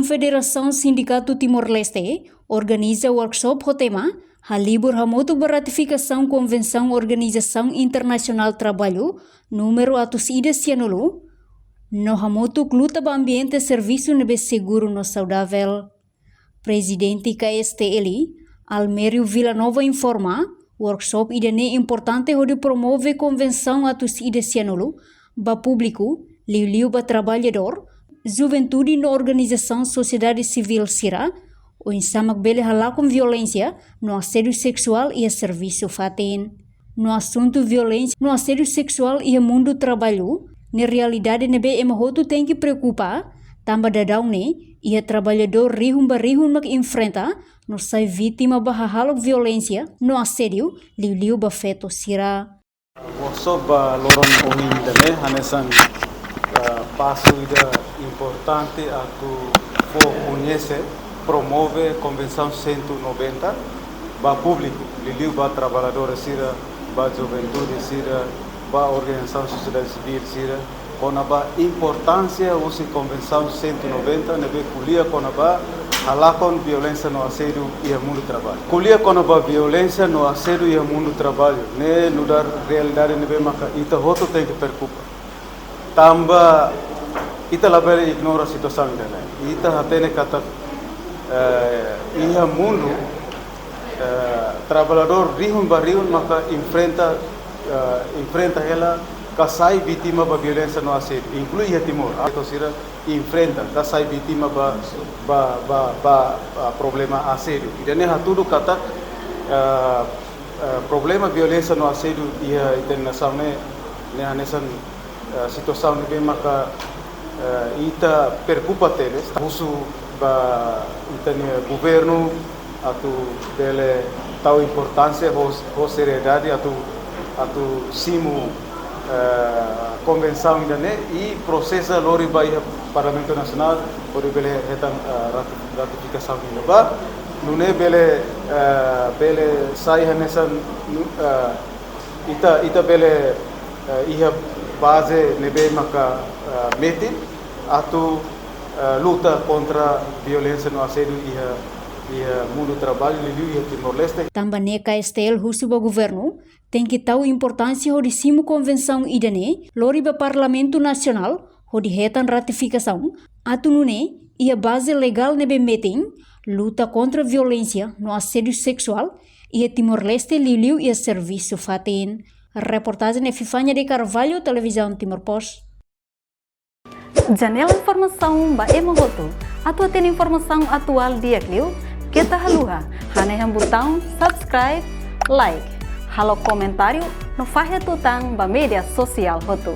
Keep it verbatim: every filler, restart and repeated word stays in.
Federasaun Sindikatu Timor-Leste organiza workshop ho tema Halibur Hamutuk ba Ratifikasaun Konvensaun Organizasaun Internasionál Traballu númeru atus ida sianulu, no hamutuk luta ba ambiente servisu ne'ebé seguru no saudavel. Prezidente K S T L, Almério Vila Nova informa, workshop ida-ne'e importante hodi promove Konvensaun atus ida sianulu ba públiku, liuliu ba traballadór, juventude no organizasaun sosiedade sivíl sira, oinsá mak bele halakon violénsia no asédiu seksuál iha servisu fatin. No asuntu violénsia no asédiu seksuál iha mundu traballu, ne'e realidade ne'ebé ema hotu tenke preokupa, tanba daudaun ne'e iha traballadór rihun ba rihun mak enfrenta no sai vítima ba hahalok violénsia no asédiu, liuliu ba feto sira. Workshop ba loron ohin ida-ne'e hanesan, eh, pasu ida importante atu fó koñese, promove Konvensaun cento e noventa ba públiku, liuliu ba traballadór sira, ba juventude sira, ba organizasaun sosiedade sivíl sira, kona-ba importánsia husi Konvensaun cento e noventa ne'ebé ko'alia kona-ba halakon violénsia no asédiu iha mundu traballu. Ko'alia kona-ba violénsia no asédiu iha mundu traballu ne'e nu'udar realidade ne'ebé maka ita hotu tenke preokupa. Tanba ita labele ignora situasaun ida-ne'e. Ita hatene katak, eh, iha mundu, eh, traballadór rihun ba rihun maka enfrenta, eh, enfrenta hela ka sai vítima ba violénsia no asédiu, inklui iha Timor. Feto sira enfrenta ka sai vítima ba, ba, ba, ba, ba problema asédiu. Ida-ne'e hatudu katak, eh, eh, problema violénsia no asédiu iha ita-nia nasaun ne'e, ne'e hanesan, eh, situasaun ne'ebé maka, eh, ita preokupa tebes, husu ba ita-nia governu atu bele tau importánsia ho, ho seriedade atu, atu simu, eh, konvensaun ida-ne'e i prosesa lori ba iha Parlamentu Nasionál hodi bele hetan, eh, rati-, ratifikasaun ida ba. Nune'e bele, eh, bele sai hanesan, nu-, eh, ita, ita bele, eh, iha baze ne'ebé maka, eh, metin atu, eh, luta kontra violénsia no asédiu iha, iha mundu traballu, liuliu iha Timor-Leste. Tanba ne'e K S T L husu ba governu tenke tau importánsia hodi simu konvensaun ida-ne'e lori ba Parlamentu Nasionál hodi hetan ratifikasaun, atu nune'e iha baze legál ne'ebé metin luta kontra violénsia no asédiu seksuál iha Timor-Leste, liuliu iha servisu fatin. Reportajen Epifania de Carvalho, Televizaun Timor Post. Janela informasaun ba ema hotu. Atu hatene informasaun atuál di'ak liu, keta haluha hanehan butaun subscribe, like, halo komentáriu no fahe tutan ba média sosiál hotu.